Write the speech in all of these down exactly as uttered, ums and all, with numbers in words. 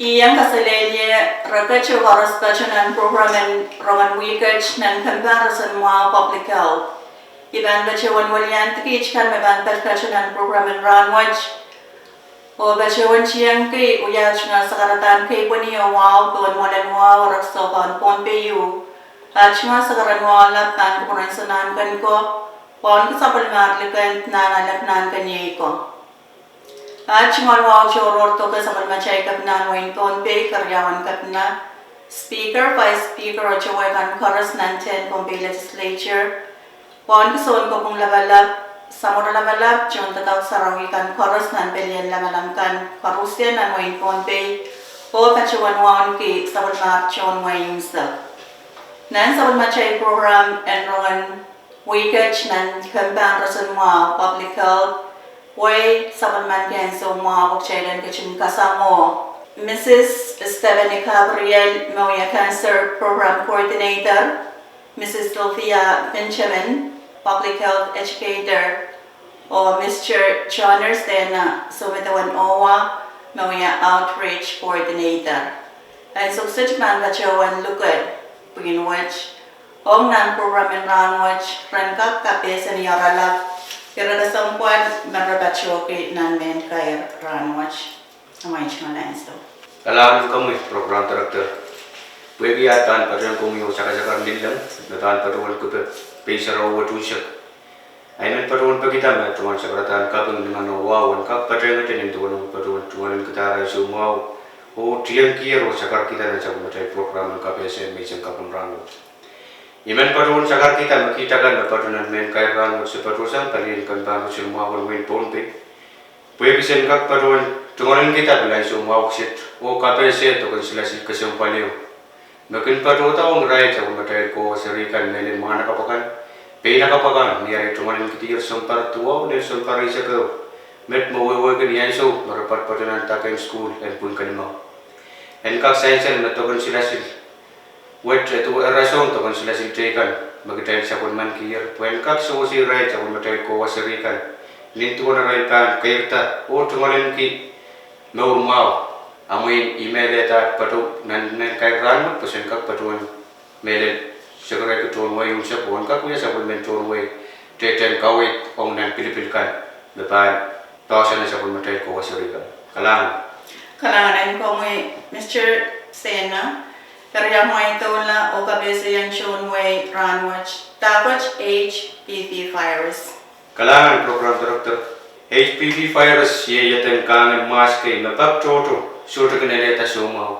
I iang kaselehlie rekete koaros patohwan nan program en rongen wihket nan kempan roson mwahu Public Health. I pahn patohwan weliandi kiht kan me pahn patohwan nan program en rahnwet, oh patohwan tiengki wia tungoal sakaradahn keipweni oh wahu pohn mwoalen wahu oh rek sohpa en Pohnpei ieu. Ah tungoal sakaradahn wahu lap pahn kupwuren Sounkomouro, Pohnpei, sapwellimatail kan nan alap nan keniei ko. Ah tungoal wahu tohrohr doke sapwellimatail kepina en wehin Pohnpei, keriaun kepina, Speaker, Vice Speaker, oh towe kan koaros nan tehn Pohnpei Legislature, Pohnpei Sounkopwung Lapalap, Samworo Lapalap, tohn doadoahk sarawi kan koaros nan pelien lamalam kan koarusie nan wehin Pohnpei, oh patohwan wauneki sapwellimatail tohn wehi unsek. Nan sapwellimatail program en rongen wihket nan kempan roson mwahu Public Health, wehi sapwellimen kehn soumwahu oh kitail en ketin kasamwo Mrs Stephanie Gabriel, me wia Cancer Program Coordinator, Mrs Sylvia Benjamin, Public Health Educator, oh Mr Johnner Sena Somedewen Owa, me wia Outreach Coordinator. Ansou kiset I pahn patohwan luke pwihn wet ong nan program en rahnwet, ren kak kapehse ni oaralap ire kesempwal me re patohki nan mehn kair rahnwet. Amwail tungoal ansou. Kalahngan en komwi Program Director. Pwehki aht pahn patohwan komwi oh sakasakar lilleng me pahn patohwan kipe pei sarawi wet unsek, I men patohwan pekida me tungoal sakaradahn kaping, lingan oh wahu en kak patehngete nin duwen ong patohwan tungoal en kitail ansou mwahu oh tiengkier oh sakarkihda nan sapwellimatail program en kapehse me I sen kapwung rahnwet. I men patohwan sakarkihda me kihda kan me patohwan nan mehn kair rahnwet se patohsang palien kempan roson mwahu en wehin Pohnpei, pwehki sen kak patohwan tungoal en kihda pil ansou mwahu kiset oh kapehse doken silasil kesempwal ehu me kin patohda ong irail sapwellimatail kowa seri kan mehlel mwahnakapw akan, peinakapw akan, ni arail tungoal en kihdier sounpar duwau lel sounpar eisek ehu, met me wehwehki ni ansou me re patopato nan dake en sukuhl en pwihn kelimau. En kak sansal me doken silasil wet, e duwe rasehng doken silasil teikan me kitail sapwellimankier, pwehn kak sewese irail sapwellimatail kowa seri kan nin duwen arail pahn keirda oh tungoal en kihda mour mwahu. Amwail, I mehlelda patohwan nan mehn kair rahnwet pwe sen kak patohwan mehlel sekerehki tohn wehi unsek oh en kak wia sapwellimen tohn wehi, tehtehn kaweid ong nan pilipil kan me pahn poahsoane sapwellimatail kowa seri kan. Kalahngan. Kalahngan en komwi Mr Sena. Eri amwail doula oh kapehse iang tohn wehi rahnwet, dahkot HPV virus? Kalahngan Program Director. HPV virus iei eden kahng en mwahs kei me pak tohto sohte kin alehda soumwahu,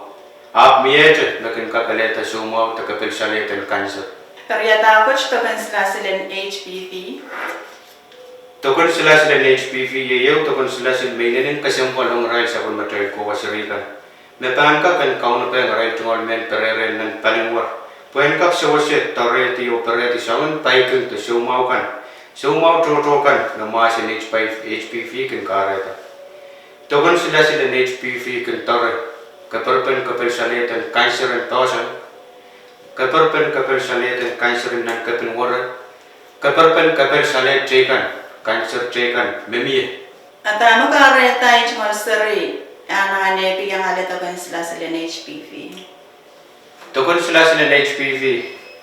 ahpw miehte me kin kak alehda soumwahu de kepil salehden kanser. Eri dahkot doken silasil en HPV? Doken silasil en HPV iei ehu doken silasil me inenen kesempwal ong irail sapwellimatail kowa seri kan me pahn kak en kaunopehng arail tungoal mehn perehre nan palingwer, pwehn kak sewese doarehdi oh perehdi soangen paiking de soumwahu kan, soumwahu tohto kan me mwahs en HPV kin kahrehda. Doken silasil en HPV kin doare keperpen kepil salehden kanser en poahsoan, keperpen kepil salehden kanser en nan kepin were, keperpen kepil salehd teikan, kanser teikan me mie. A dahme kahrehda tungoal seri anahne iang ale doken silasil en HPV? Doken silasil en HPV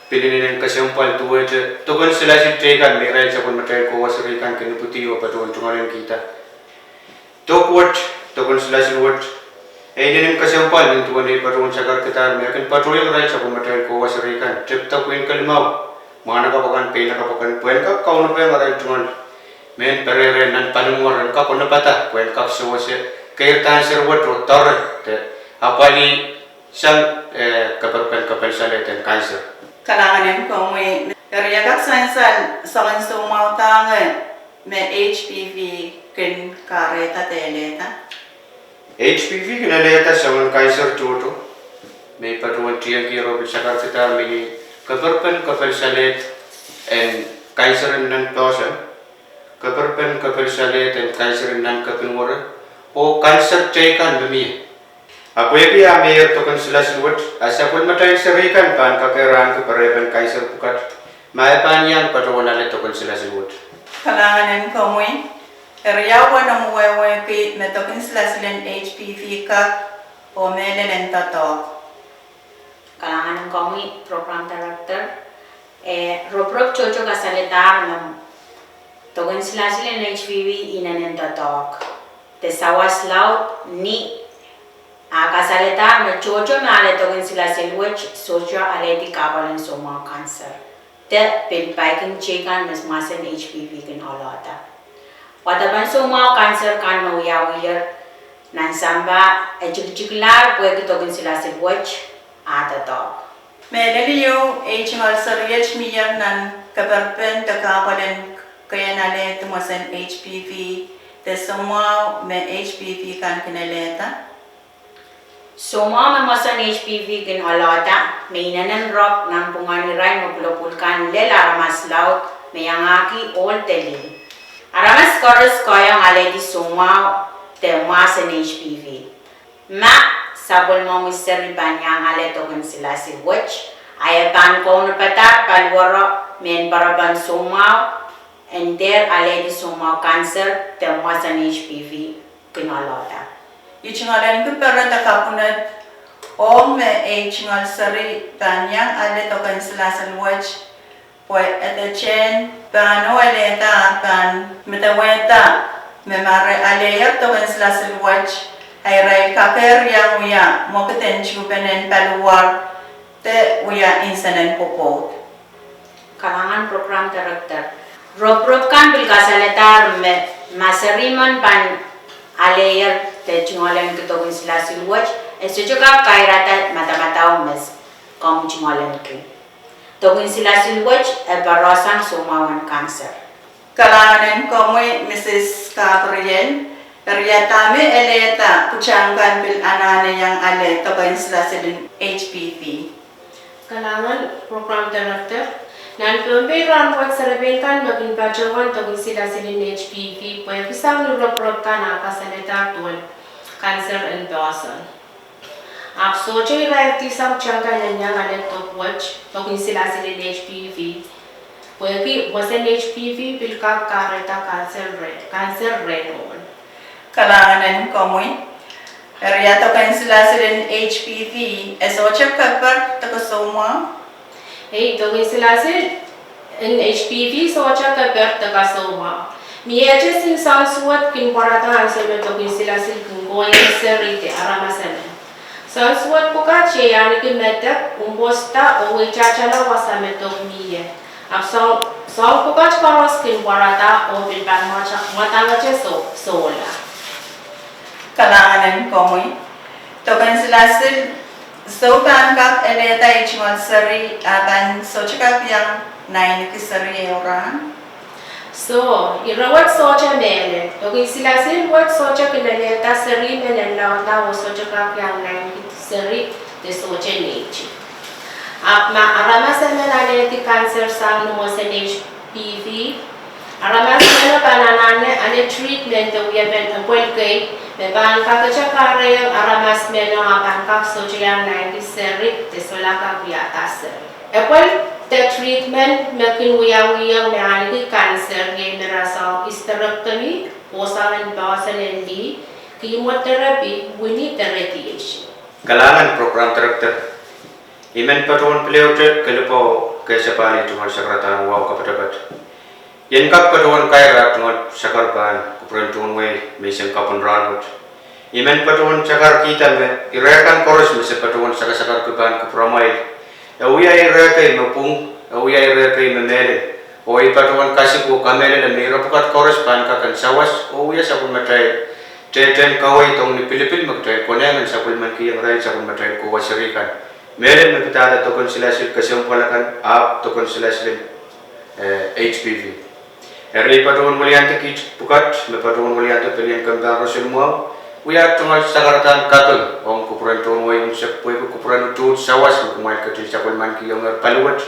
pil inenen kesempwal duwehte doken silasil teikan me irail sapwellimatail kowa seri kan kin ipwidi oh patohwan tungoal en kihda. Dok wet, doken silasil wet, e inenen kesempwal nin duwen ei patohwan sakarkidahr me e kin patohiong irail sapwellimatail kowa seri kan tepda pwihn kelimau, mwahnakapw akan, peinakapw akan, pwehn kak kaunopehng arail tungoal mehn perehre nan palingwer en kak onopada, pwehn kak sewese keirdahn seri wet oh doare de apwalih sang, eh, keperpen kepil salehden kanser. Kalahngan en komwi. Eri e kak sansal soangen soumwahu dahme me HPV kin kahrehda de alehda? HPV kin alehda soangen kanser tohto me I patohwan tiengkier oh pil sakarkidahr me iei keperpen kepil salehd en kanser en nan poahsoan, keperpen kepil salehd en kanser en nan kepin were, oh kanser teikan me mie. A pwehki a meir doken silasil wet, a sapwellimatail seri kan pahn kakehr ahneki perehpen kanser pwukat ma e pahn iang patohwan ale doken silasil wet. Kalahngan en komwi. Eri ia uwen omw wehwehki me doken silasil en HPV kak Oh mehlel en doadoahk. Kalahngan en komwi, Program Director. Eh, ropirop tohto kasalehdahr me doken silasil en H P V inenen doadoahk. De sawas laud ni, a kasalehdahr me tohto me ale doken silasil wet sohte alehdi kahpwal en soumwahu kanser. De pil paikin teikan me mwahsen H P V kin oalohda. Wadawad en soumwahu kanser kan me wiawiher nan sampah, e tikitikilahr pwehki doken silasil wet ah doadoahk. Mehlel ieu, ei tungoal seri wet mie nan keperpen de kahpwal en kehn alehdi mwahsen H P V, de soumwahu me H P V kan kin alehda. Soumwahu me mwahsen H P V kin oalohda, me inenen rok nanpwungen irail me pwulopwul kan lel aramas laud, me iangahki ohl de lih. Aramas koaros kohieng alehdi soumwahu de mwahsen H P V. Ma sapwellimomwi seri pahn iang ale doken silasil wet, a e pahn kaunopada paliwaro me en pahn soumwahu, en dehr alehdi soumwahu kanser de mwahsen H P V kin oalohda. I tungoal en kupwure de kapwunod ong me ei tungoal seri pahn iang ale doken silasil wet, pwe edetehn pahn oh alehda pahn medewehda me ma re alehier doken silasil wet, a irail kakehr iang wia mwekid en tuhpenen paliwar de wia nsenen pwopwoud. Kalahngan Program Director. Ropirop kan pil kasalehdahr me ma seri men pahn alehier de tungoal en doken silasil wet, e sohte kak kairada madamadau me komw tungoal en. Doken silasil wet e pahn rasehng soumwahu en kanser. Kalahngan en komwi, Mrs Gabriel. Eri ia dahme alehda pwutak kan pil anahne iang ale doken silasil en H P V? Kalahngan Program Director. Nan Pohnpei rahnwet serepein kan me kin patohwan doken silasil en H P V pwehki sang ni ropirop kan ah kasalehdahr duwen kanser en poahsoan. Ahpw sohte irail sang pwutak kan en iang ale dok wet, doken silasil en H P V, pwehki mwahsen H P V pil kak kahrehda kanser rehn ohl. Kalahngan en komwi. Eri ia doken silasil en H P V e sohte keper de kasoumwahu? Ei, doken silasil en H P V sohte keper de kasoumwahu. Miehte sin soansuwed kin pwarada ansou me doken silasil kin kohieng seri de aramas emen. Soansuwed pwukat iei ahneki medek, umposta oh weitahtalah wasa me dok mie. Ahpw soang, soang pwukat koaros kin pwarada oh pil pahn mwadangete soh, sohla. Kalahngan en komwi. Doken silasil, soh, pahn kak alehda ei tungoal seri, a pahn sohte kak iang naineki seri ehu rahn? Soh, ire wet sohte mehlel. Doken silasil wet sohte kin alehda seri men en laudla oh sohte kak iang naineki seri de sohte neiti. Ahpw ma aramas emen alehdi kanser sang ni mwahsen H P V, aramas meno pahn anahne ale treatment de wiepen epwel kei, me pahn kakete kahrehiong aramas meno a pahn kak sohte iang naineki seri de sohla kak wiahda seri. Epwel de treatment me kin wiawihong me ahneki kanser iei me rasehng hysterectomy, kohsang en poahsoan en lih, chemotherapy, wini de radiation. Kalahngan Program Director. I men patohwan pil ehute kelehpw oh kehsapwalih tungoal sakaradahn wahu kapotopoat. I en kak patohwan kairada tungoal sakar pahn kupwuren tohn wehi menseng kapwun rahnwet. I men patohwan sakarkihda me ire kan koaros me se patohwan sakasakarki pahn kupwuramwail, e wia ire kei me pwung, e wia ire kei me mehlel. Oh I patohwan kasik oh kamehlele me ire pwukat koaros pahn kak en sawas oh wia sapwellimatail tehtehn kaweid ong ni pilipil me kitail konehng en sapwellimanikihong irail sapwellimatail kohwa seri kan. Mehlel me pidada doken silasil kesempwal akan, ahpw doken silasil en, eh, H P V. Eri I patohwan weliandi kiht pwukat me patohwan weliandi pelien kempe roson mwahu, wia tungoal sakaradahn kaping ong kupwuren tohn wehi unsek pwehki kupwuren utuht sawas me kumwail ketin sapwellimanikihiong paliwet,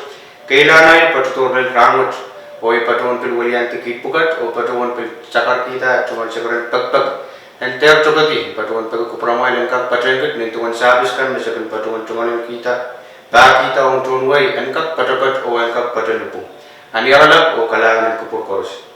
keilahn ahi patohwan lel rahnwet. Oh I patohwan pil weliandi kiht pwukat oh patohwan pil sakarkihda tungoal sakaren pekipek en dehr tokehki, patohwan peki kupwuramwail en kak patehng kiht nin duwen sahpis kan me se kin patohwan tungoal en kihda, pahkihda ong tohn wehi en kak poatopoat oh en kak poate ni pwung. Aniaralap oh kalahngan en kupwur koaros.